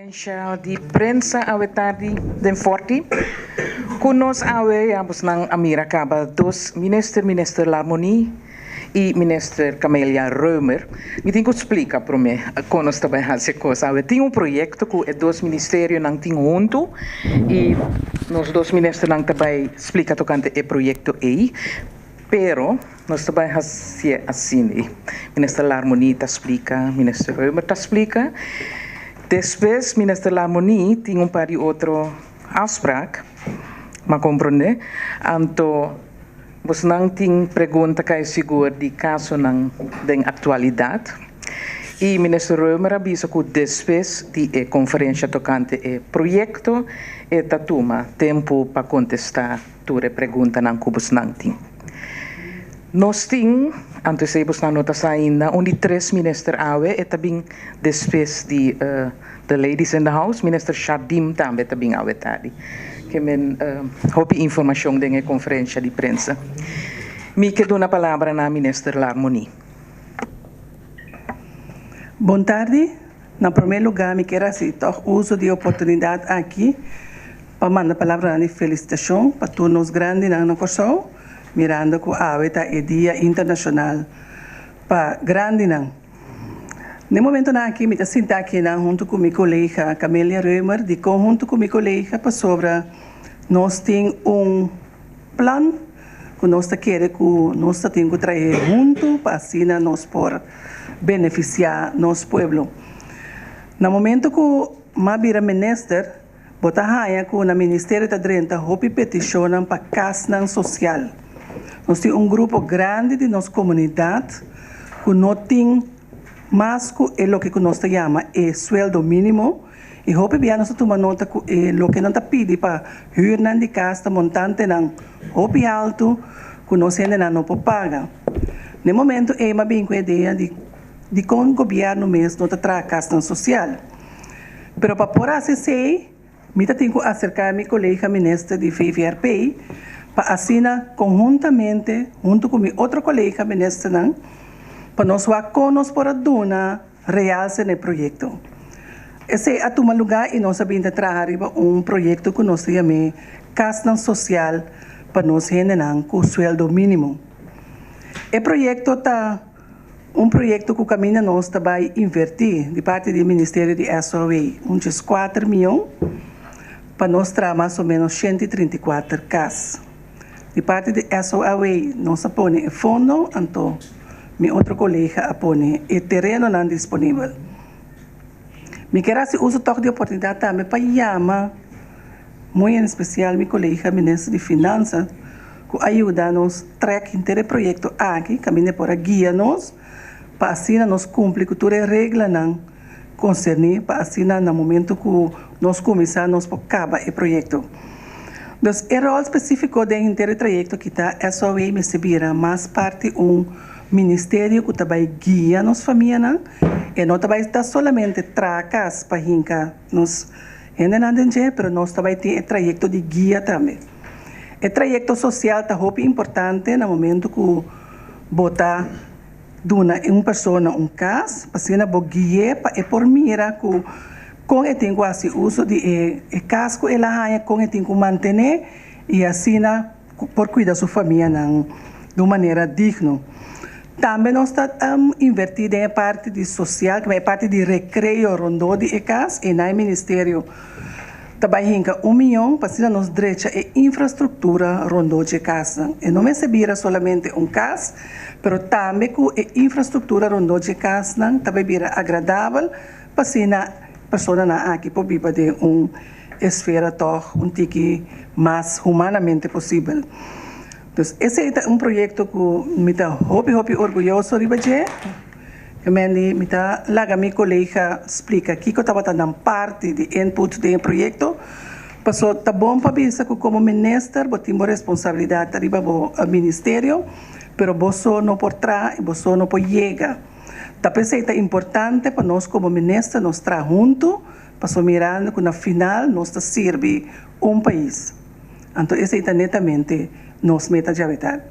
Conferencia di prensa awe tardi den Forti. Cu nos awe ya bosnan a mira caba dos minister, Minister Larmonie y Minister Camelia Römer. Mi tin cu splica prome con nos ta bay haci cos awe. Tin un proyecto cu e dos ministerionan tin hunto y nos dos ministernan ta bay splica tocante e proyecto ey. Pero nos ta bai hasié asina. Minister Larmonie ta splika, Minister Römer ta splika. Despues Minister Larmonie tin un par di otro afspraak, m'a komprondé. Anto bosnan tin pregunta kai sigur di kasonan den aktualidat. I Minister Römer a bisa ku despues di e konferensha tokante e proyekto e ta tuma tempu pa kontestá. Tur e preguntanan ku bosnan tin. Nos tin, anto esei bosnan no ta sa ainda, un di tres minister awe, e ta bin despues di the ladies in the house, Minister Shardim tambe ta bin awe tardi. Ke men hopi informashon den e konferensha di prensa. Mi ke duna palabra na Minister Larmonie. Bon tardi. Na promé lugá mi kier hasi tòg uso di e oportunidat aki pa manda palabranan di felisitashon pa tur nos grandinan na Kòrsou, mirando ku awe ta e Dia Internashonal pa Grandinan. Na e momentonan aki mi ta sinta akinan huntu ku mi kolega Camelia Römer, dikon huntu ku mi kolega? Pasobra nos tin un plan ku nos ta kere ku nos ta tin ku trahe huntu pa asina nos por benefisiá nos pueblo. Na momento ku m'a bira minister, bo ta haña ku na ministerio ta drenta hopi petishonnan pa kasnan sosial. Nos tin un grupo grandi di nos komunidat ku no tin mas ku e loke ku nos ta yama e sueldo mínimo i hopi bia nos ta tuma nota ku e loke nan ta pidi pa hürnan di kas ta montantenan hopi haltu ku nos hendenan no por paga. Na e momento ei m'a bin ku e idea di dikon gobièrnu mes no ta traha kasnan sosial. Pero pa por hasi esei, mi ta tin ku aserká mi kolega minister di VVRP pa asina konhuntamente huntu ku mi otro kolega ministernan pa nos wak kon nos por a duna realse na e proyekto. Esei a tuma lugá i nos a bin ta traha riba un proyekto ku nos ta yam'é Kasnan Sosial pa nos hendenan ku sueldo mínimo. E proyekto ta un proyekto ku kaminda nos ta bai invertí di parti di Ministerio di SOW un djeskuater mion pa nos traha mas o ménos 134 kas. Di parti di SOAW nos a pone e fondo, anto mi otro kolega a pone e terenonan disponibel. Mi kier hasi uso tòg di oportunidat tambe pa yama muy en espesial mi kolega minister di Finansa ku a yuda nos trèk henter e proyekto aki kaminda e por a guia nos pa asina nos kumpli ku tur e reglanan konserní pa asina na momento ku nos kuminsá nos por kaba e proyekto. Dus e ròl spesífiko den henter e trayekto aki ta SOAW mester bira mas parti un ministerio ku ta bai guia nos famianan. E no ta bai ta solamente traha kas pa hinka nos hendenan den dje, pero nos ta bai tin e trayekto di guia tambe. E trayekto sosial ta hopi importante na momento ku bo ta Duna e un persona un kas, pa asina bo gui'é pa e por mira ku kon e tin ku hasi uso di e e kas ku el a haña, kon e tin ku mantené i asina por kuida su famianan di un manera digno. Tambe nos ta invertí den e parti di sosial, e parti di rekreo rondó di e kas i na e ministerio Ta bai hinka un miyon pa asina nos drecha e infrastruktura rondó dje kasnan. E no mester bira solamente un kas, pero tambe ku e infrastruktura rondó dje kasnan ta bai bira agradabel pa asina personanan aki por biba den un esfera tòg un tiki mas humanamente posibel. Dus esei ta un proyekto ku mi ta hopi hopi orguyoso riba dje. Mandy, Mi ta laga mi kolega splika kiko tabata nan parti di input den e proyekto. Paso ta bon pa bisa ku komo minister bo tin bo responsabilidat riba bo ministerio, pero bo so no por traha i bo so no por yega. Ta p'esei ta importante pa nos komo minister nos traha huntu, paso mirando ku na final nos ta sirbi un pais. Anto esei ta netamente nos meta djawetal.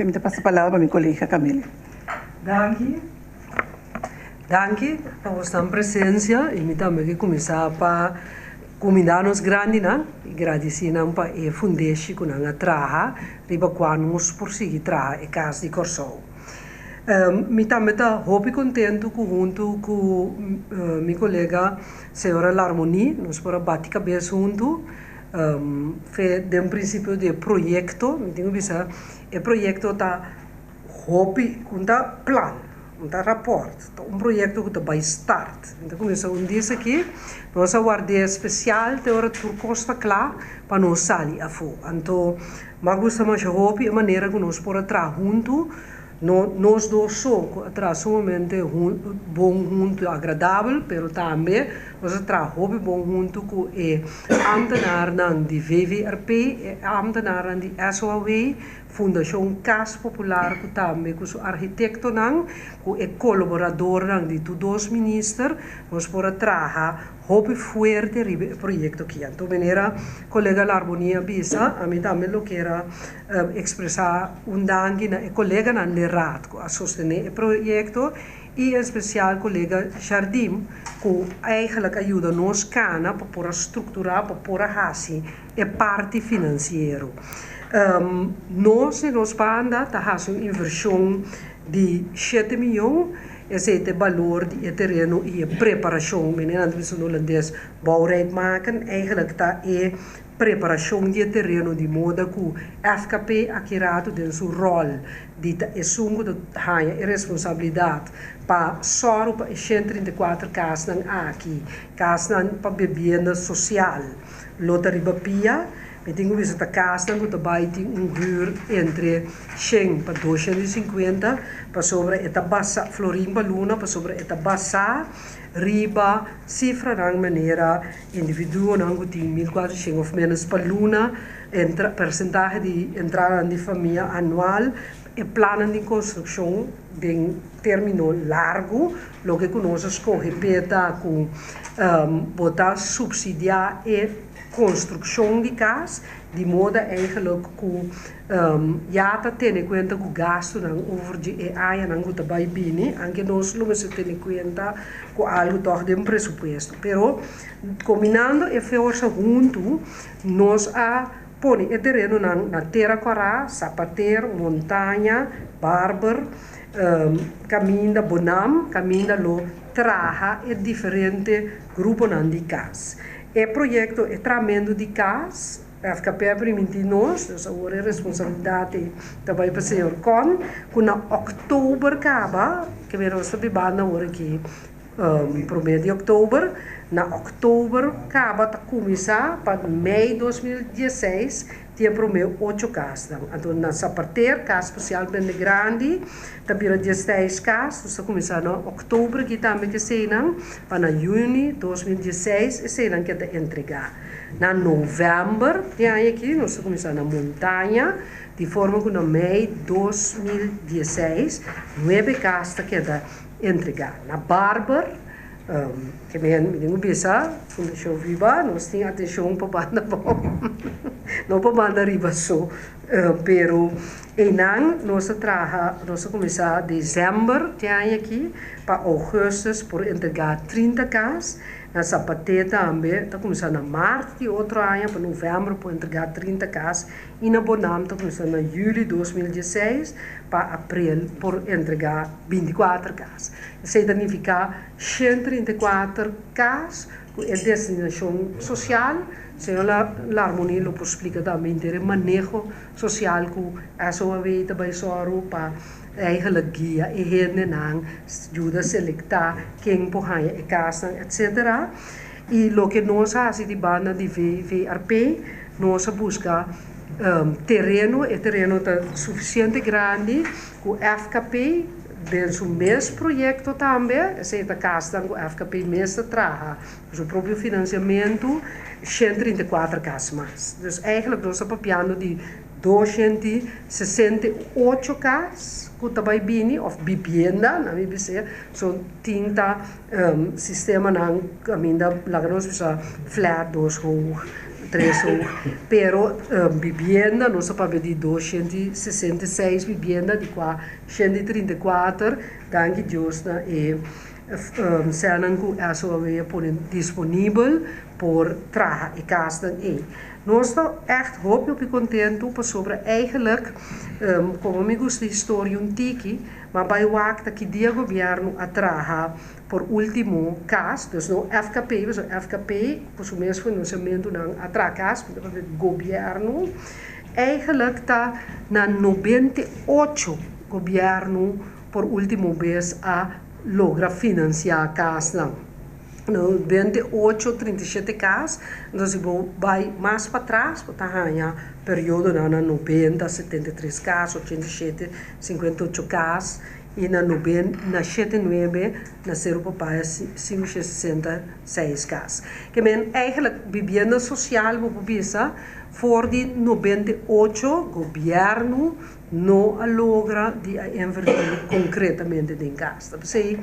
Mi ta pasa palabra pa mi kolega Camille. Danki. Danki pa boso presensia i mi tambe ke kuminsá pa kumindá nos grandinan i gradisí nan pa e fundeshi ku nan a traha riba kua nos por sigui traha e kas di Kòrsou. Mi tambe ta hopi kontentu ku huntu ku mi kolega señora Larmonie nos por a bati kabes huntu fe den prinsipio di e proyekto. Mi tin ku bisa e proyekto ta hopi ku ta plan, un ta rapòrt, ta un proyekto ku ta bai start. Mi ta kuminsá un dis aki, nos a ward'é spesial te ora tur kos ta kla pa nos sali afó. Anto m'a gusta masha hopi e manera ku nos por a traha huntu. No nos dos so ku a traha sumamente bon huntu, agradabel, pero tambe nos a traha hopi bon huntu ku e ámtenarnan di VVRP, e ámtenarnan di SOAW, Fundashon Kas Popular ku tambe ku su arhitektonan, ku e kolaboradornan di tur dos minister, nos por a traha hopi fuerte riba e proyekto aki. Anto manera kolega Larmonie a bisa, ami tambe lo kier a ekspresá un danki na e koleganan den Raad ku a sostené e proyekto i en spesial kolega Jardim ku eigentlik a yuda nos kana pa por a strukturá, pa por a hasi e parti finansiero. Nos di nos banda ta hasi un invershon di shete miyon, esei ta e balor di e tereno i e preparashon, mene nan ta bisa na holandes bouwrijp maken, eigenlijk ta e preparashon di e tereno di moda ku FKP a kirato den su ròl di ta esun ku ta haña e responsabilidat pa sòru pa e 134 kasnan aki, kasnan pa bibienda sosial. Lo ta riba pia. Mi tin ku bisa ta kasnan ku ta bai tin un hür entre shen pa 250 pasobra e ta basa florin pa luna pasobra e ta basá riba sifranan manera individuonan ku tin 1400 òf ménos pa luna, entra persentahe di entradanan di famia anual, e plannan di konstrukshon den término largu, loke ku nos a skohe p'e ta ku bo ta supsidiá e konstrukshon di kas, di moda eigenlijk ku ya ta tene kuenta ku gastunan over di e añanan ku ta bai bini, anke nos lo mester tene kuenta ku algu tòg den presupuesto. Pero kombinando e forsa huntu nos a pone e terenonan na Tera Kòrá, Sapater, Montaña, Barber, kaminda Bonam, kaminda lo traha e diferente gruponan di kas. E proyekto e trahamentu di kas, FKP a primintí nos, dus awor e responsabilidat ei ta bai pa señor Con, ku na òktober kaba, ke nos ta bibando awor aki promé di òktober, na òktober kaba ta kuminsá pa mei 2016 tin e promé ocho kasnan. Anto na Sapater, kas spesialmente grandi, ta bira 16 kas, nos ta kuminsá na òktober aki tambe ku eseinan, pa na yüni 2016 eseinan keda entregá. Na novèmber di aña aki nos ta kuminsá na Montaña, di forma ku na mei 2016 nuebe kas ta keda entregá. Na Barber, ke men mi tin ku bisa, Fundashon Viva, nos tin atenshon pa banda abou, no pa banda ariba so, pero einan nos ta traha, nos a kuminsá desèmber di aña aki pa ougùstus por entregá 30 kas. Na Sapaté tambe ta kuminsá na mart di otro aña pa novèmber por entregá 30 kas i na Bonam ta kuminsá na yüli 2016 pa aprel por entregá 24 kas. Esei ta nifiká 134 kas ku e destinashon sosial. Señor Larmonie lo por splika tambe henter e maneho sosial ku SOAW ta bai sòru pa eigenlijk guia e hendenan, yuda selektá ken por haña e kasnan, etcétera. I loke nos a hasi di banda di VVRP, nos a buska tereno, e tereno ta sufisiente grandi ku FKP den su mes proyekto tambe, esei ta kasnan ku FKP mes ta traha ku su propio finansiamentu, 134 kas mas. Dus eigenlijk nos ta papiando di 268 kas ku ta bai bini òf bibienda, nan mi bis'é, so tin ta sistemanan kaminda laga nos bisa flat dos hoog, tres hoog, pero bibienda nos ta papia di 266 bibienda di kua 134 danki Dios na e. Sènnan ku SOAW a pone disponibel por traha e kasnan ei. Nos ta ègt hopi hopi kontentu pasobra eigenlijk, komo mi gusta historia un tiki, m'a bai wak ta ki dia gobièrnu a traha por último kas, dus no FKP, pasobra FKP ku su mes finansamentunan a traha kas, mi ta papia di gobièrnu, eigenlijk ta na 98 gobièrnu por último bes a logra finansiá kasnan. 98, 37 kas, anto si bo bai mas patras bo ta haña periodonan na 90, 73 kas, 87, 58 kas i na na 79 na Seru Papaya 566 kas. Ke men eigenlijk bibienda sosial bo por bisa for di 98 gobièrnu no a logra di a invertí konkretamente den kas. Ta p'esei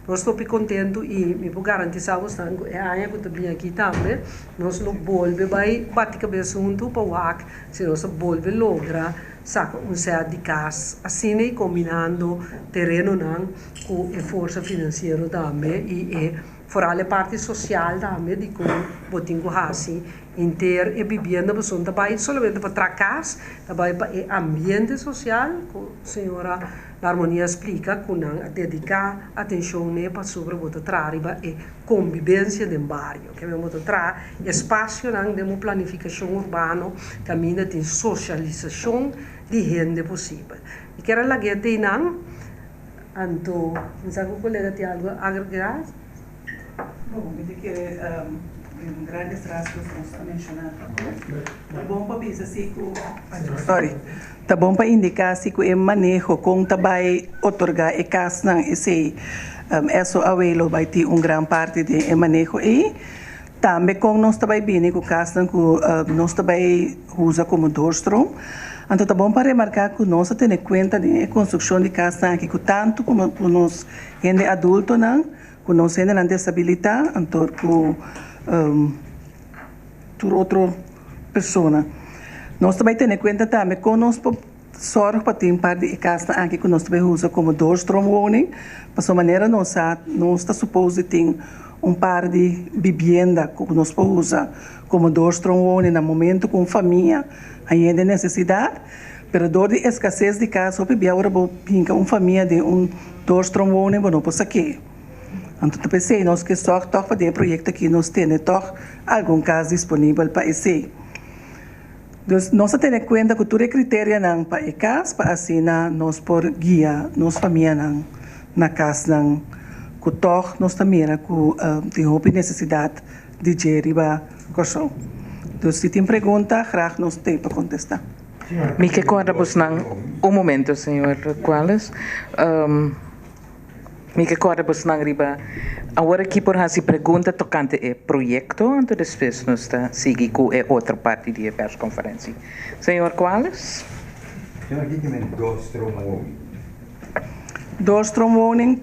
nos ta hopi kontentu i mi por garantisá bosnan ku e aña ku ta bini aki tambe nos lo bolbe bai bati kabes huntu pa wak si nos ta bolbe logra saka un sèt di kas asina i kombinando terenonan ku e forsa finansiero tambe i e foral e parti sosial tambe di kon bo tin ku hasi Henter e bibienda pasobra ta bai solamente pa traha kas, ta bai pa e ambiente sosial ku señora Larmonia a splika ku nan a dediká atenshon n'e pasobra bo ta traha riba e kombibensia den bario. Ke men bo ta traha espasionan den bo planifikashon urbano kaminda tin sosialisashon di hende posibel. Mi kier a lag'é teinan, anto mi sa ku kolega tin algu agregá. Bon, mi ta kere den grandes rasgos nos a menshoná tur. Ta bon pa bisa si ku, sorry, ta bon pa indiká si ku e maneho kon ta bai otorgá e kasnan esei SOAW lo bai tin un gran parti den e maneho ei. Tambe kon nos ta bai bini ku kasnan ku nos ta bai usa komo doorstroom. Anto ta bon pa remarká ku nos a tene kuenta den e konstrukshon di kasnan aki ku tantu komo ku nos hende adultonan ku nos hendenan desabilitá anto ku tur otro persona. Nos ta bai tene kuenta tambe kon nos por sòrg pa tin par di e kasnan aki ku nos ta bai usa komo doorstroomwoning, pasobra manera nos sa nos ta supos di tin un par di bibienda ku nos por usa komo doorstroomwoning na momento ku un famia haña den nesesidat. Pero dor di eskases di kas hopi bia ora bo hinka un famia den un doorstroomwoning bo no por sak'é. Anto ta p'esei nos ke sòg tòg pa den e proyekto aki nos tene tòg algun kas disponibel pa esei. Dus nos a tene kuenta ku tur e kriterianan pa e kas pa asina nos por guia nos famianan na kasnan ku tòg nos ta mira ku tin hopi nesesidat di dje riba Kòrsou. Dus si tin pregunta graag nos t'ei pa kontestá. Mi ke kòrda bosnan, un momento señor Cuales, mi ke kòrda bosnan riba awor aki por hasi pregunta tokante e proyekto, anto despues nos ta sigui ku e otro parti di e perskonferensi. Señor Cuales. Señor, kiko men doorstroomwoning? Doorstroomwoning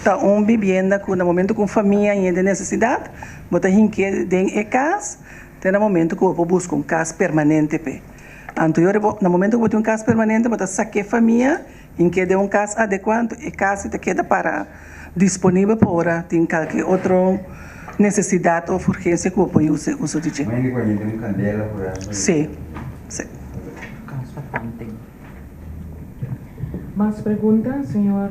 ta un bibienda ku na momento ku un famia yende den nesesidat, bo ta hink'é den e kas Te na momento ku bo por buska un kas permanente p'e. Anto yora bo, na momento ku bo tin un kas permanente bo ta sak'é famia i keda den un kas adekuá, anto e kas ta keda para disponibel pa ora tin kalke otro nesesidat òf urgensia ku bo por usa uso di dje. Mende ku a yende un kandela por ehempel? Sí, sí. Kas vakante. Mas pregunta, señor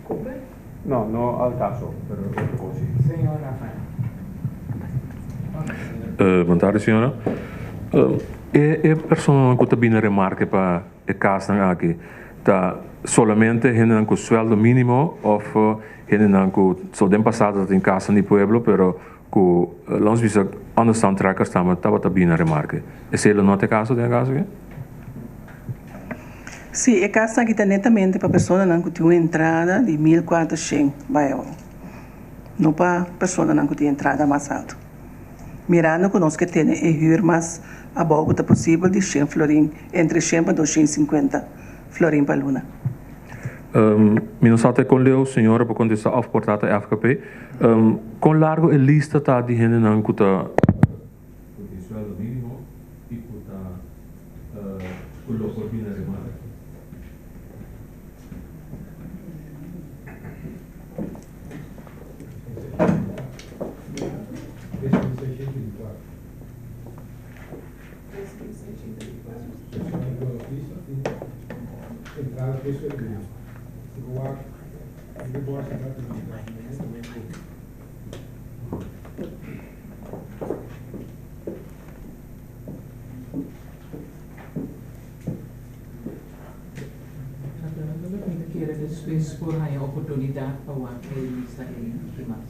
Cooper? No, no al caso, pero otro cos si. Señor Rafael. Bon tardi señora. E e personanan cu ta bini remarke pa e casnan aki ta solamente hendenan cu sueldo minimo of hendenan cu so den pasado ta tin casnan di pueblo pero cu laat ons bisa understand trekkers tambe tabata bini remarke. Esey lo no ta e caso den e caso aki? Sí, e kasnan aki ta netamente pa personanan ku tin un entrada di 1400 bai abou, no pa personanan ku tin entrada mas altu. Mirando ku nos ke tene e hür mas abou ku ta posibel di shen florin, entre shen pa 250 florin pa luna. Mi no sa te kon leu señora por kontestá òf por ta ta FKP. Kon largu e lista ta di hendenan ku ta. Ku tin sueldo mínimo i ku ta ku lo por bini remarke. Entrada peso di luz. Si bo wak riba e bòrchi ta tin un ta bai pone. Naturalmente mi ta kere despues por haña oportunidat pa wak e lista ei ki mas.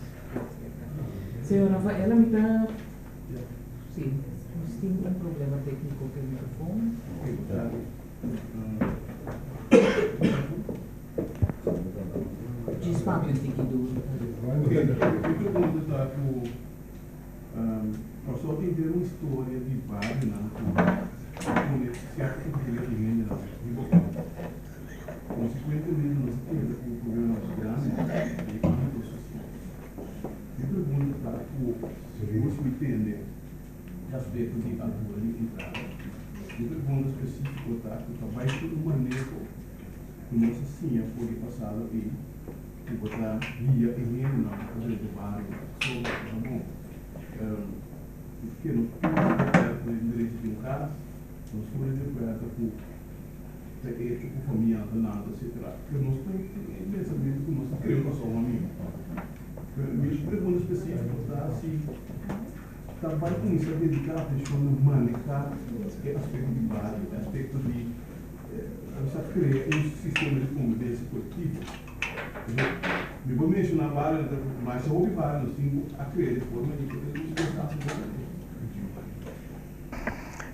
Señor Rafaela mi ta si nos tin un problema tekniko ku e mikrofon. Djis papia un tiki duru. Ok, mi pregunta ta ku Kòrsou tin henter un historia di barionan ku a pone sierto kategoria di hendenan riba otro. Konsekuentemente nos a keda ku problemanan mas grandi den ámbito sosial. Mi pregunta ta ku segun mi tende e aspekto di altura di entrada. Mi pregunta spesífiko ta ku ta bai tur un maneho ku nos a siña for di pasado ei ku bo ta guia e hendenan pa drenta bario pasobra ku ta bon ke nos tur ta di akuerdo ku e derecho di un kas, nos tur ta di akuerdo ku ta echo ku famia ta lanta etcetera pero nos tin e pensamentu ku nos ta krea un paso amigo. Pero mi pregunta spesífiko ta si. Ta bai kuminsá dediká atenshon na manehá e aspekto di bario, e aspekto di kuminsá krea un sistema di konvivensia kolektivo. Mi por menshoná bario, masha hopi bario nos tin ku a krea di forma di ku e nos hasi bon.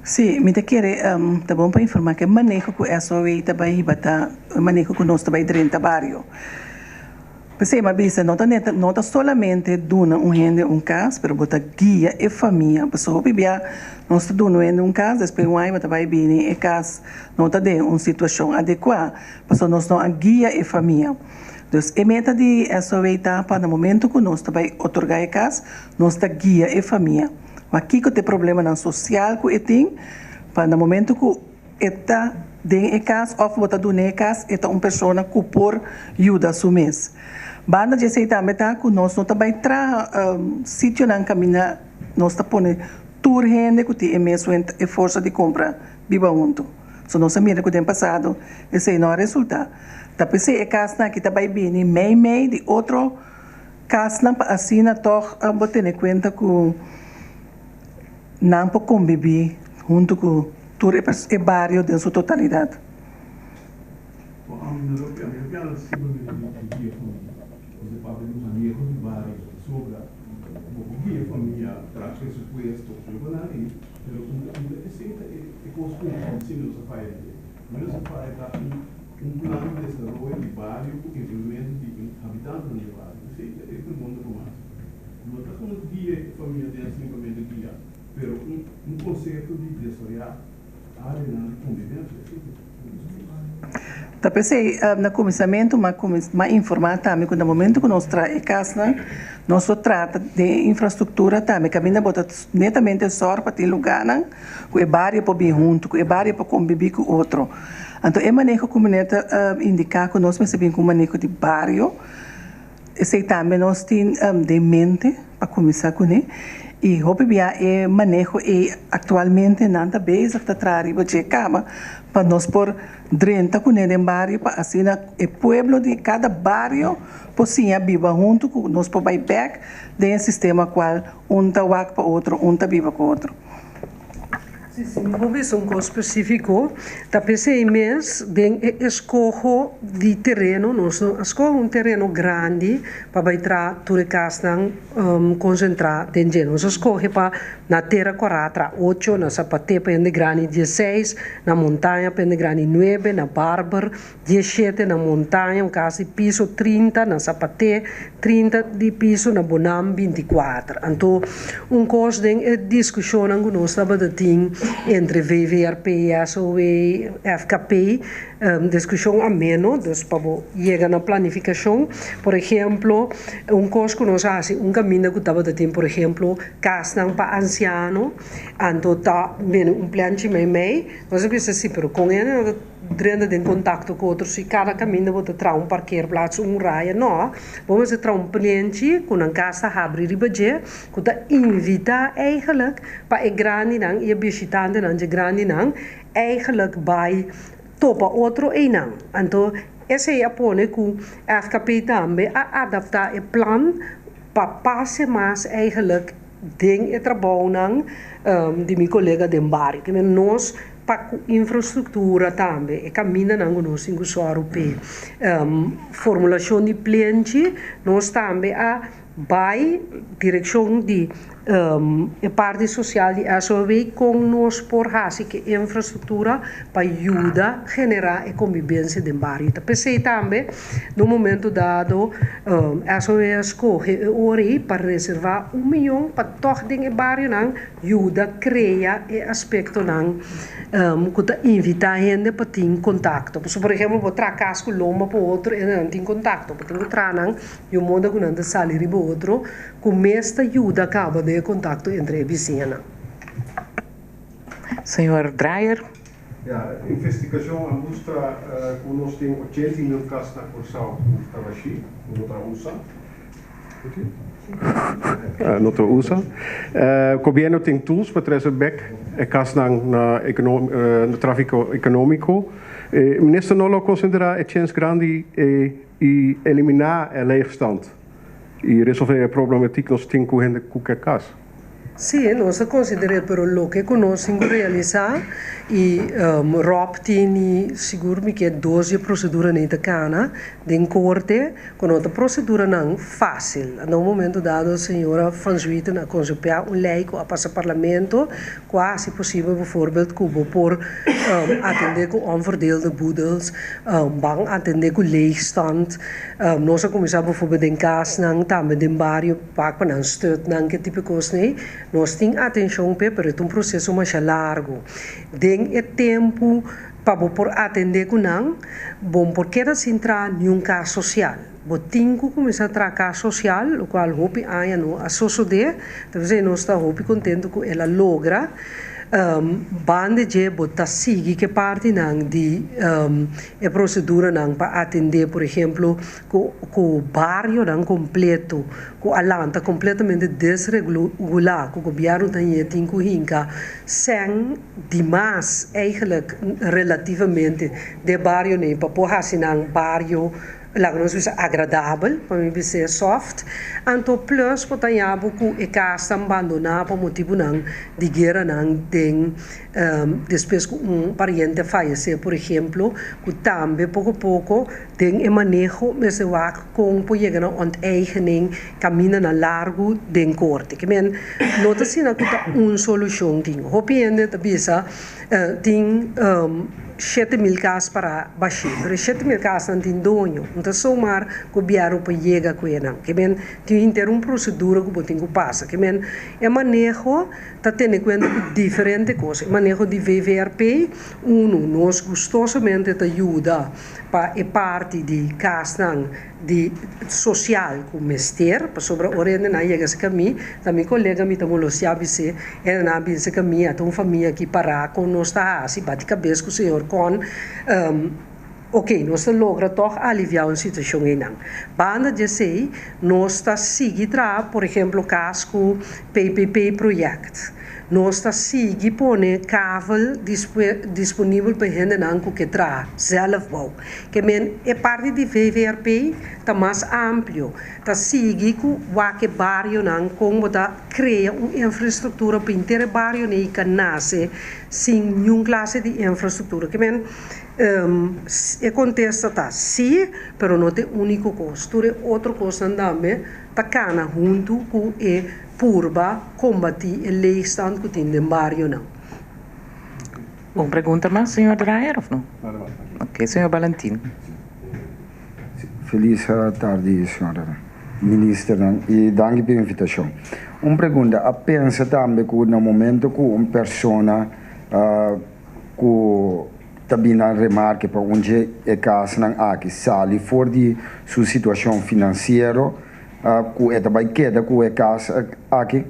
Sí, mi ta kere ta bon pa informá ku e maneho ku SOW ta bai hiba ta e maneho ku nos ta bai drenta bario. P'esei mi a bisa, no ta neta, no ta solamente duna un hende un kas, pero bo ta guia e famia. Pasobra hopi bia nos ta duna un hende un kas, despues un aña bo ta bai bini e kas no ta den un situashon adekuá, pasobra nos no a guia e famia. Dus e meta di SOW ta pa na momento ku nos ta bai otorgá e kas, nos ta guia e famia. Ma kiko ta e problemanan sosial ku e tin, pa na momento ku. E ta den e kas òf bo ta dun'é e kas, e ta un persona ku por yuda su mes. Banda di esei tambe ta ku nos no ta bai traha sitionan kaminda nos ta pone tur hende ku tin e mesun e forsa di kompra biba huntu. So nos a mira ku den pasado esei no a resultá. Ta p'esei e kasnan aki ta bai bini mei mei di otro kasnan pa asina tòg bo tene kuenta ku nan por kombibí huntu ku tur e bario den su totalidat. Pero un konsepto di desaroyá áreanan di konvivensia esei ta un. Ta p'esei na kuminsamentu m'a m'a informá tambe ku na momentu ku nos traha e kasnan nos lo trata den e infrastruktura tambe kaminda bo ta netamente sòrg pa tin lugánan ku e bario por bin huntu ku e bario por konbibí ku otro. Anto e maneho ku mi ta indiká ku nos mester bin ku un maneho di bario. Esei tambe nos tin den mente pa kuminsá kuné i hopi bia e maneho ei aktualmente nan ta bezig ta traha riba dje kaba pa nos por drenta kuné den bario pa asina e pueblo di kada bario por siña biba huntu ku nos por bai bèk den e sistema kual un ta wak pa otro un ta biba ku otro. Si, si mi por bisa un kos spesífiko, ta p'esei mes den e eskoho di tereno, nos no a skohe un tereno grandi pa bai traha tur e kasnan konsentrá den dje. Nos a skohe pa na Tera Kòrá traha ocho, na Sapaté pa hende grandi dieseis, na Montaña pa hende grandi nuebe, na Barber Dieshete na Montaña, un kas di piso 30 na Sapaté, 30 di piso na Bonam, 24. Anto un kos den e diskushonnan ku nos tabata tin entre VVRP, SOW, FKP, diskushon ameno, dus pa bo yega na planifikashon. Por ehemplo, un kos ku nos a hasi un kaminda ku tabata tin, por ehemplo, kasnan pa ansiano, anto ta bini un plenchi meimei, nos a bisa si, pero kon hende no ta. Drenta den kontakto ku otro si kada kaminda bo ta traha un parkeerplaats un raya no bo mester traha un plenchi ku nan kas ta habri riba dje ku ta invita eigenlijk pa e grandinan i e bishitantenan dje grandinan eigenlijk bai Topa otro einan. Anto esei a pone ku FKP tambe a adaptá e plan pa pase mas eigenlijk den e trabounan di mi kolega den bario. Ke men nos pa ku infrastruktura tambe, e kamindanan ku nos tin ku sòru p'e formulashon di plenchi, nos tambe a Bai direkshon di e parti sosial di SOAW kon nos por hasi ku e infrastruktura pa yuda generá e kombibensia den bario. Ta p'esei tambe na un momento dado SOAW a skohe e ora ei pa reservá un miyon pa tòg den e barionan yuda krea e aspektonan ku ta invitá hende pa tin kontakto. Pasobra por ehempel bo traha kas ku lomba pa otro e nan tin kontakto, bo tin ku traha nan I un moda ku nan ta sali riba otro ku mes ta yuda kaba den e kontakto entre e bisiñanan. Señor Drayer. Ya, investigashon a mustra ku nos tin 80.000 kas na Kòrsou ku ta bashí, ku no ta usa. No ta usa. Gobièrnu tin tools pa trese bèk e kasnan na tráfiko ekonómiko. Minister no lo konsiderá e chèns grandi I eliminá e leegstand i resolvé e problematik nos tin ku hende ku ke kas. Sí, nos ta konsider'é, pero loke ku nos tin ku realisá i Rob tini sigur mi ke dos di e proseduranan ta kana den korte ku no ta proseduranan fásil. Na un momento dado señora Van Zwieten a konsepá un lei ku a pasa parlamento ku a hasi posibel bijvoorbeeld ku bo por atendé ku onverdeelde boedels, ban atendé ku leegstand. Nos a kuminsá bijvoorbeeld den kasnan, tambe den bario pak pa nan stutnan, ke tipo kosnan ei. Nos tin atenshon p'e, pero e ta un proseso masha largu. Den e tempu pa bo por atendé ku nan, bo por keda sin traha niun kas sosial. Bo tin ku kuminsá traha kas sosial, lokual hopi aña no a sosodé. Ta p'esei nos ta hopi kontentu ku el a logra. Banda dje bo ta sigui ku e partinan di e proseduranan pa atendé, por ehemplo, ku ku barionan kompleto ku a lanta kompletamente desregulá, ku gobièrnu ta ñe tin ku hinka sèn dimas eigenlijk relativamente den barionan pa por hasi nan bario Laga nos bisa agradabel, pa mi bis'é soft. Anto plus bo ta haña bo ku e kas ta bandoná pa motibunan di gueranan den despues ku un pariente a fayesé por ehemplo, ku tambe poko poko den e maneho mester wak kon por yega na onteigening kamindanan largu den korte. Ke men no ta asina ku ta un solushon tin. Hopi hende ta bisa tin 7000 kas para bashí, pero e 7000 kasnan tin doño. No ta somar gobièrnu por yega ku enan. Ke men tin henter un prosedura ku bo tin ku pasa. Ke men e maneho ta tene kuenta ku diferente kos. E maneho di VVRP, unu, nos gustosamente ta yuda pa e parti di kasnan di sosial ku mester, pasobra ora hende nan yega serka mi, ta mi kolega mi ta molostiá bis'é, hende nan a bin serka mi, a ta un famia aki pará kon nos ta hasi, bati kabes ku señor Kon, ok, nos ta logra tòg aliviá un situashon einan. Banda di esei, nos ta sigui traha, por ehemplo, kas ku PPP project. Nos ta sigui pone kavel disponibel pa e hendenan ku ke traha, zelfbouw. Ke men e parti di VVRP ta mas amplio, ta sigui ku wak e barionan kon bo ta krea un infrastruktura pa henter e barionan ei ka nase sin niun klase di infrastruktura. Ke men e kontesta ta si, pero no ta e úniko kos. Tur e otro kosnan tambe ta kana huntu ku e purba kombatí e leegstand ku tin den barionan. Un pregunta mas, señor Drayer, of no? Ok, señor Balentin. Feliz tardi, señora ministernan, y danki pa e invitacion. Un pregunta, a pensa tambe cu na momento cu un persona cu ta bini na remarke pa un dje e casnan aki sali for di su situacion financiero cu e ta bay keda cu e cas aki?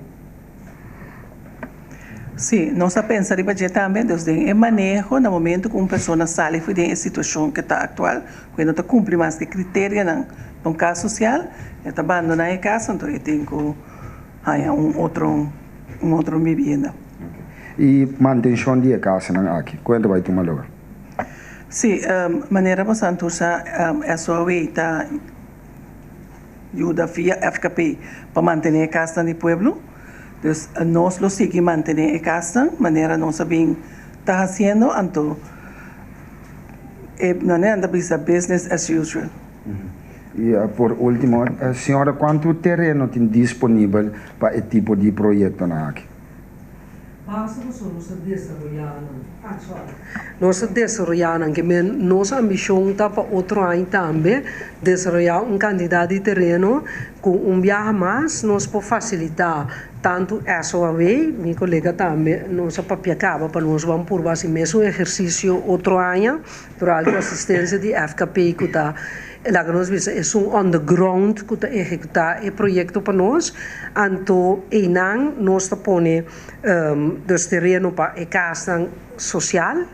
Sí, nos a pensa riba dje tambe, dus den e maneho na momento ku un persona sali for den e situashon ke ta aktual, ku e no ta kumpli mas ku e kriterianan pa un kas sosial, e ta bandoná e kas, anto e tin ku haña un otro un otro bibienda. I mantenshon di e kasnan aki, kuenta bai tuma lugar? Sí, manera bo tur sa, SOAW ta yuda via FKP pa mantené kas di pueblo. Dus nos lo sigui mantené e kas, manera nos a bin ta hasiendo, anto no ta bisa business as usual. I por último, señora, kuantu tereno tin disponibel pa e tipo di proyekto aki? Basta nos ta desaroyando. Ah, sorry. Nos ta desaroyando, ke men nos ambishon ta pa otro aña tambe desaroyá un kantidat di tereno ku un biaha mas nos por fasilitá tantu SOAW, mi kolega tambe, nos a papia kaba pa nos ban por hasi mesun ehersisio otro aña durante asistensia di FKP ku ta laga nos bisa e un on the ground ku ta ehekutá e proyekto pa nos. Anto einan nos ta pone dus tereno pa e kas sosial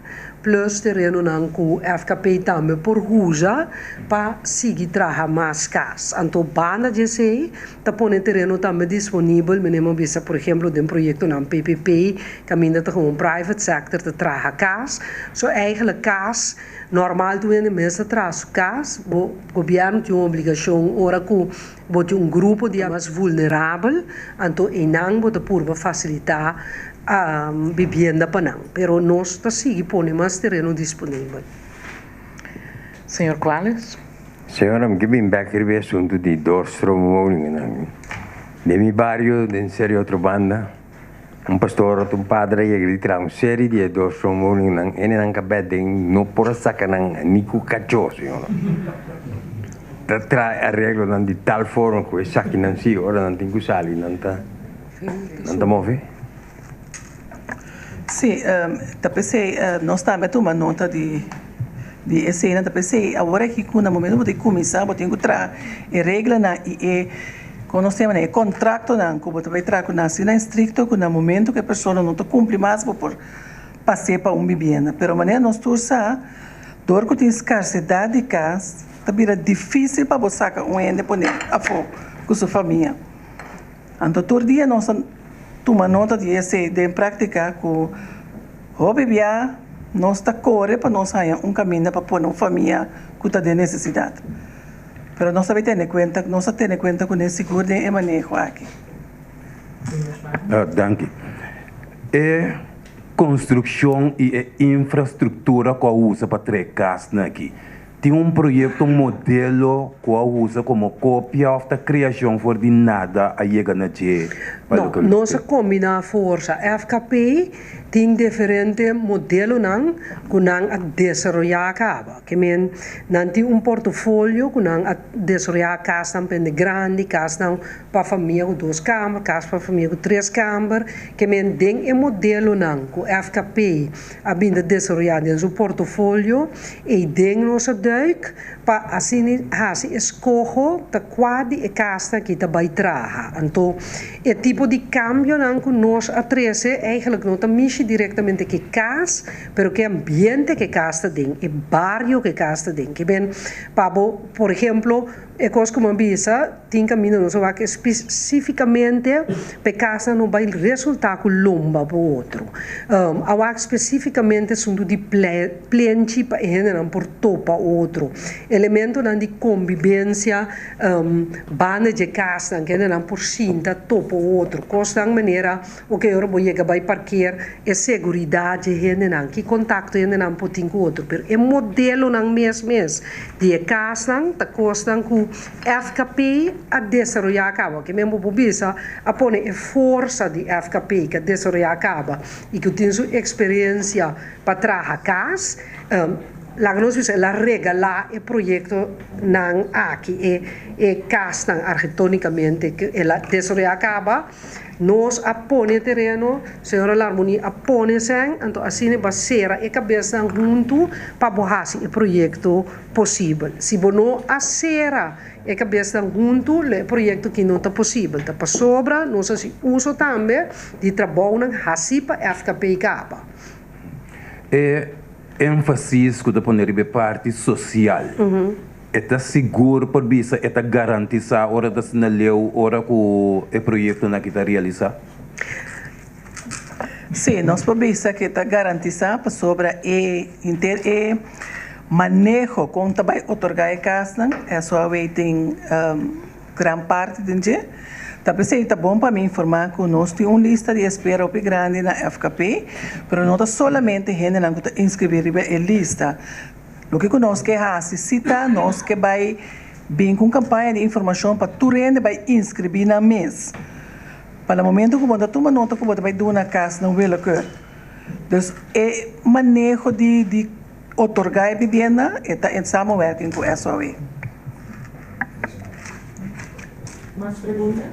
plus tereno nan ku FKP tambe por usa pa sigui traha mas kas. Anto banda di esei ta pone tereno tambe disponibel, manera bisa, por ehèmpel, den proyekto nan PPP, kaminda ta un private sector ta traha kas. So eigenlijk kas normal tur hende mes ta traha su kas, gobièrnu tin un obligashon ora ku bo tin un grupo di mas vulnerabel, anto einan bo ta purba fasilitá bibienda pa nan. Pero nos ta sigui pone mas tereno disponibel. Señor Cuales? Señora, mi ke bin bèk riba e asuntu di doorstroomwoningen. Den mi bario, den Ser'i Otrobanda, un pastor, un padre a yega di traha un serie di doorstroomwoningen. Hendenan kabet den no por a saka nan ni ku kachó, señora. Ta traha areglonan di tal forma ku esakinan si ora nan tin ku sali nan ta move. Sí, ta p'esei nos tambe tuma nota di esei, ta p'esei awor aki ku na momento bo tin kuminsá bo tin ku traha e reglanan i e, kon nos ta yama, e kontraktonan ku bo ta bai traha ku nan asina estrikto ku na momento ku e persona no ta kumpli mas bo por pas'é pa un bibienda. Pero manera nos tur sa, dor ku tin skarsedat di kas, ta bira difísil pa bo saka un hende pone afó ku su famia. Anto tur dia nos tuma nota di esei den práktika ku hopi bia nos ta kore pa nos haña un kaminda pa pone un famia ku ta den nesesidat. Pero nos ta tene kuenta, nos ta tene kuenta kuné sigur den e maneho aki. Danki. E konstrukshon i e infrastruktura ku a usa pa traha kas aki, tin un proyekto modelo ku a usa komo kopia òf ta kreashon for di nada a yega na dje? No, nos a kombiná forsa. FKP tin diferente modelonan ku nan a desaroyá kaba. Ke men nan tin un portafolio ku nan a desaroyá kasnan pa hende grandi, kasnan pa famia ku dos kamber, kas pa famia ku tres kamber. Ke men den e modelonan ku FKP a bin ta desaroyá den su portafolio i den nos a duik pa asina hasi eskoho ta kua di e kasnan aki ta bai traha. Anto e tipo di kambionan ku nos a trese eigenlijk no ta mishi direktamente ku e kas, pero ku e ambiente ku e kas ta den, e bario ku e kas ta den. Ke men pa bo, por ehèmpel, e kos ku mi a bisa, tin kaminda nos a wak spesífikamente pa e kasnan no bai resultá ku lomba pa otro. A wak spesífikamente asuntu di plenchi pa e hendenan por topa otro. Elementonan di kombibensia banda di e kasnan ku hendenan por sinta topa otro. Kosnan manera oke ora bo yega bai parker e seguridat di e hendenan, ki kontakto e hendenan por tin ku otro. Pero e modelonan mes mes di e kasnan ta kosnan ku FKP a desaroyá kaba. Ke men bo por bisa a pone e forsa di FKP ku a desaroyá kaba i ku tin su eksperensia pa traha kas, laga nos bisa el a regalá e proyektonan aki, e kasnan arkitektónikamente ku el a desaroyá kaba. Nos a pone tereno, señora Larmonie a pone sèn, anto asina bo a sera e kabesnan huntu pa bo hasi e proyekto posibel. Si bo no a sera e kabesnan huntu, e proyekto aki no ta posibel. Ta pasobra nos a hasi uso tambe di trabounan hasí pa FKP kaba. E énfasis ku ta pone riba e parti sosial, e ta sigur por bisa e ta garantisá ora ta asina leu ora ku e proyektonan aki ta realisá? Sí, nos por bisa ku e ta garantisá pasobra e henter e. Maneho kon ta bai otorgá e kasnan, SOAW tin gran parti den dje. Ta p'esei ta bon pa mi informá ku nos tin un lista di espera hopi grandi na FKP, pero no ta solamente hendenan ku ta inskribí riba e lista. Loke ku nos ke hasi si ta nos ke bai bin ku un kampaña di informashon pa tur hende bai inskribí nan mes. Pa na momento ku bo ta tuma nota ku bo ta bai duna kasnan willekeur. Dus e maneho di Otorgá e bibienda e ta en samenwerking ku SOAW. Mas pregunta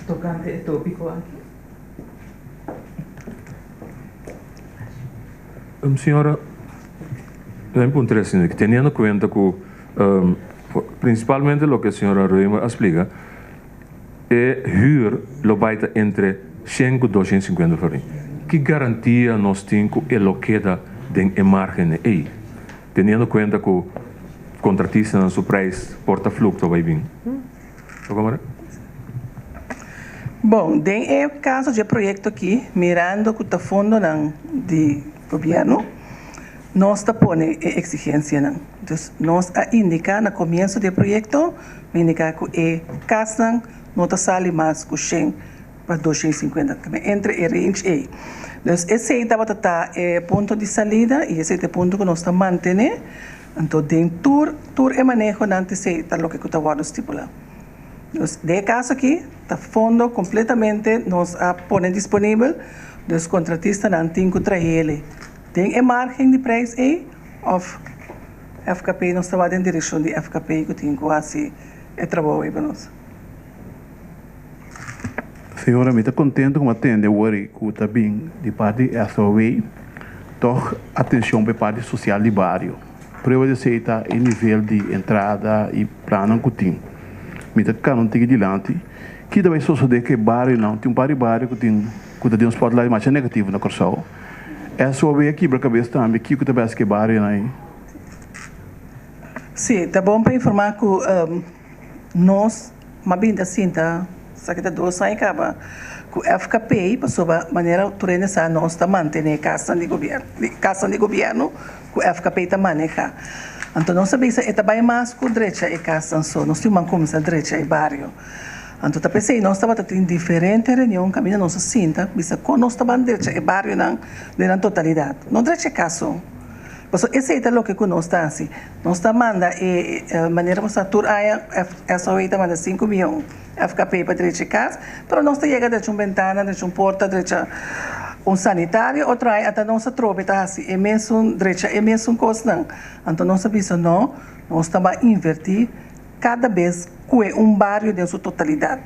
tokante e tópiko aki? Señora, mi puntra esaki, teniendo kuenta ku prinsipalmente loke señora Römer a splika, E huur lo bai ta entre shen ku 250 florin. Ki garantia nos tin ku e lo keda den e margenen ei, teniendo kuenta ku kontratistanan su prijs por ta fluktua bai bin? Lo komprende? Bon, den e kaso dje proyekto aki, mirando ku ta fondonan di gobièrnu, nos ta pone e eksigensianan. Dus nos a indiká na komienso di e proyekto, mi indiká ku e kasnan no ta sali mas ku shen pa 250, entre e range ei. Dus esei tabata ta e punto di salida i esei ta e punto ku nos ta mantené. Anto den tur tur e manehonan ta esei ta loke ku ta wòrdu stipulá. Dus den e kaso aki ta fondo kompletamente nos a pone disponibel, dus kontratistanan tin ku trah'e den e margen di prijs ei òf FKP, nos ta wak den direkshon di FKP ku tin ku hasi e trabou ei pa nos. Señora, mi ta contento cu mi a tende wori cu ta bin di parti di SOW toch atencion pa e parti social di bario. Prueba di esey ta e nivel di entrada y plannan cu tin. Mi ta cana un tiki dilanti. Ki ta bay sosode cu e barionan? Tin un par di bario cu tin cu ta den un spotlight masha negativo na Corsou. SOW a kibra cabes tambe kico ta bay haci cu e barionan ey. Sí, ta bon pa informa cu nos m'a bin ta sinta esaki ta 2 aña caba cu FKP pasobra manera tur hende sa nos ta mantene casnan di gobierno, casnan di gobierno cu FKP ta maneha. Anto nos a bisa e ta bay mas cu drecha e casnan so, nos tin ban cuminsa drecha e bario. Anto ta pesey nos tabata tin diferente reunion caminda nos a sinta bisa con nos ta ban drecha e barionan den nan totalidad, no drecha e cas so. Pasobra esei ta loke ku nos ta hasi. Nos ta manda e manera ku sa tur aña SOE ta manda 5 mion FKP pa drecha e kas, pero nos ta yega drecha un bentana, drecha un porta, drecha un sanitario, otro aña ata nos atrobe ta hasi e mesun drecha e mesun kosnan. Anto nos a bisa no, nos ta bai invertí kada bes kue un bario den su totalidat.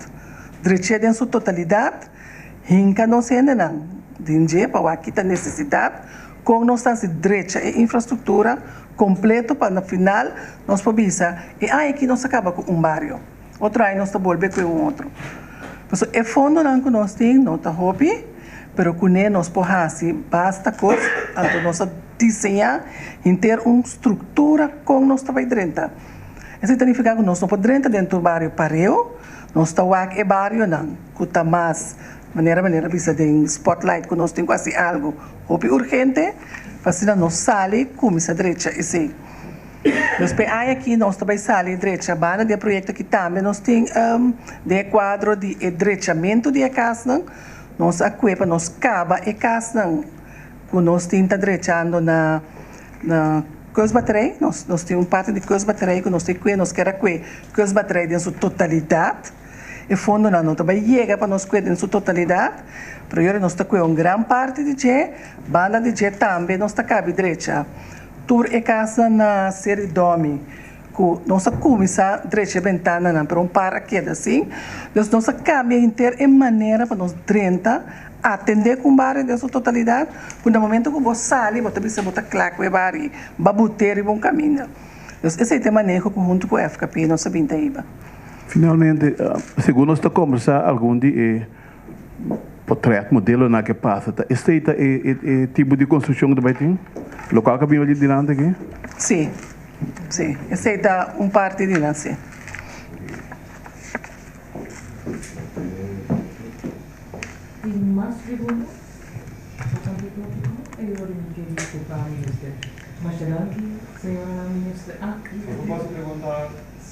Drech'é den su totalidat, hinka nos hendenan den dje pa wak kita nesesidat. Kon nos ta hasi drecha e infrastruktura kompleto pa na final nos por bisa e aña aki nos a kaba ku un bario, otro aña nos ta bolbe ku e un otro. Pasobra e fondonan ku nos tin no ta hopi, pero kuné nos por hasi basta kos, anto nos a diseñá henter un struktura kon nos ta bai drenta. Esei ta nifiká ku nos no por drenta den tur bario pareu, nos ta wak e barionan ku ta mas manera manera bisa den spotlight ku nos tin ku hasi algu. Hopi urgente pa asina nos sali cuminsa drecha esey. Nos pe aña aki nos ta bay sali drecha banda di e proyecto aki tambe nos tin den e cuadro di e drechamento di e casnan nos a cue pa nos caba e casnan cu nos tin ta drechando na na Kustbatterij. Nos nos tin un parti di Kustbatterij cu nos tin cue nos kier a cue Kustbatterij den su totalidad. E fondonan no ta bai yega pa nos kue den su totalidat, pero yora nos ta kue un gran parti di dje, banda di dje tambe nos ta kabi drecha. Tur e kasnan na Seri Domi ku nos a kuminsá drecha e bentananan, pero un par a keda sin. Dus nos a kambia henter e manera pa nos drenta, atendé ku un bario den su totalidat, ku na momento ku bo sali bo ta bisa bo ta kla ku e bario, bo a but'é riba un kaminda. Dus esei ta e maneho ku huntu ku FKP nos a bin ta hiba. Finalmente, segun nos ta kombersá algun di e potret, modelonan ke pasa, ta esei ta e tipo di konstrukshon ku ta bai tin? Lokual ku a bini bai dilanti aki? Sí, sí, esei ta un parti di nan, sí. Tin mas pregunta tokante e tópiko? E ora mi ke diskulpá, minister. Masha danki, señora minister. Ah, Posso pregunta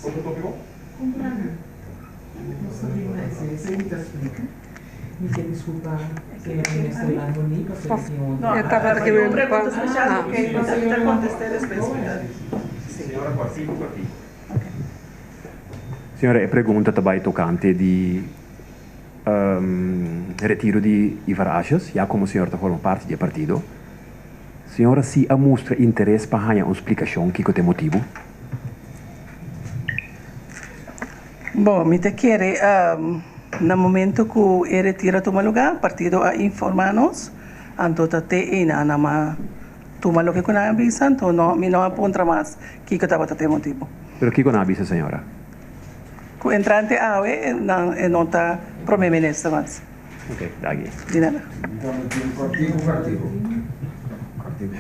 otro topico? Comprendo. Nos ta bin na esey, esey mi ta splica. Mi ke disculpa, señora minister Larmonie, pasobra tin otro. No, E tabata ke un pregunta special, ok, mi ta contesta despues. Señora Cortico, Cortico. Señora, e pregunta ta bay tocante di retiro di Ivar Asjes, ya como señor ta forma parti di e partido. Señora si a mustra interes pa haña un splicacion kico ta e motibo? Bon, mi ta kere na momento cu e retiro a tuma lugar, partido a informa nos, anto ta te eynan nan a tuma loke cu nan a bisa, anto no, mi no a puntra mas kico tabata te motibo. Pero kico nan a bisa, señora? Cu entrante awe nan e no ta Prome Minister mas. Ok, danki. Di nada. Cortico, cortico. Cortico.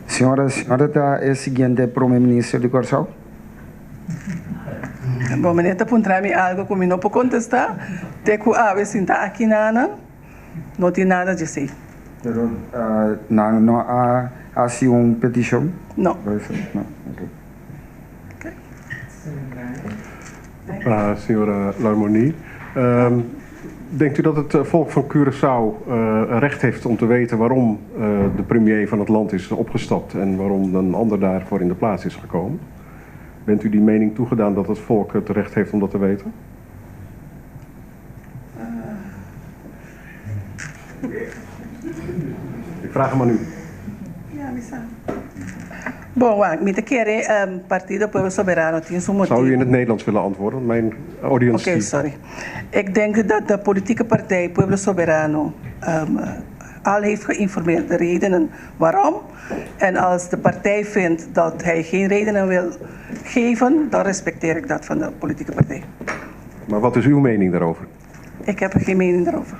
Señora, señora ta e siguiente Prome Minister di Corsou? Bon, meneer ta puntra mi algo cu mi no por contesta, te cu awe sinta aki nanan, no tin nada djesey. Pero nan no a haci un peticion? No. No, ok. Pa señora Larmonie. Denkt u dat het volk van Curaçao recht heeft om te weten waarom de premier van het land is opgestapt en waarom een ander daarvoor in de plaats is gekomen? Bent u die mening toegedaan dat het volk het recht heeft om dat te weten? Ik vraag hem aan u. Ja, mi sa. Bon, wak, mi ta kere Partido Pueblo Soberano tin su motibu. Zou u in het Nederlands willen antwoorden? Want mijn audience. Oké, sorry. Ik denk dat de politieke partij Pueblo Soberano al heeft geïnformeerd de redenen waarom. En als de partij vindt dat hij geen redenen wil geven, dan respecteer ik dat van de politieke partij. Maar wat is uw mening daarover? Ik heb geen mening daarover.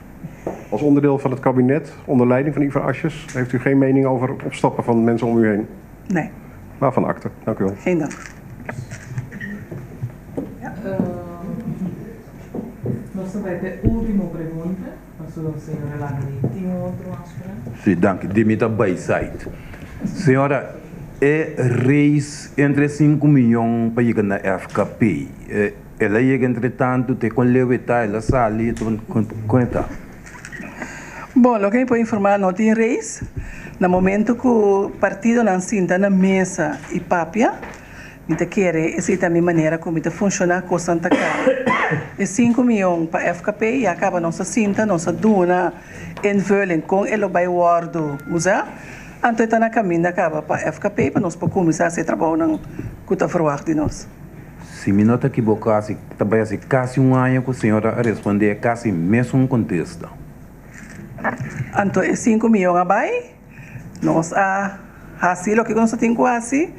Als onderdeel van het kabinet, onder leiding van Ivar Asjes, heeft u geen mening over het opstappen van mensen om u heen? Nee. Waarvan akte? Dank u wel. Geen dank. Nos ta bai p'e ultimo pregunta, pasobra señora Larmonie tin un otro afspraak. Sí, danki. Di mi ta bai site. Señora, e race entre sinku miyon pa yega na FKP, el a yega entre tantu, te kon leu e ta, el a sali, kon e ta? Bon, loke mi por informá, no tin race. Na momento ku partidonan sinta na mesa i papia, Mi ta kere esei ta mi manera ku mi ta funshoná kosnan ta kaba. E sinku mion pa FKP ya kaba nos a sinta, nos a duna invulling kon e lo bai wòrdu usá, anto e ta na kaminda kaba pa FKP pa nos por kuminsá hasi e trabounan ku ta ferwagt di nos. Si mi no ta kiboká si ta bai hasi kasi un aña ku señora a respondé e kasi mesun kontesta. Anto e sinku mion a bai. Nos a hasi loke ku nos a tin ku hasi.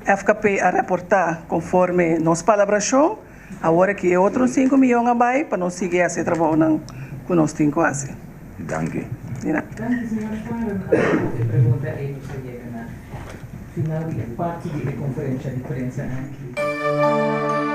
FKP a reportá konforme nos palabrashon. Awor aki e otro sinku miyon a bai pa nos sigui hasi e trabounan ku nos tin ku hasi. Danki. Di nada. Danki señor Karen. Awor ku e pregunta ei nos ta yega na final di e parti di e konferensha di prensa aki.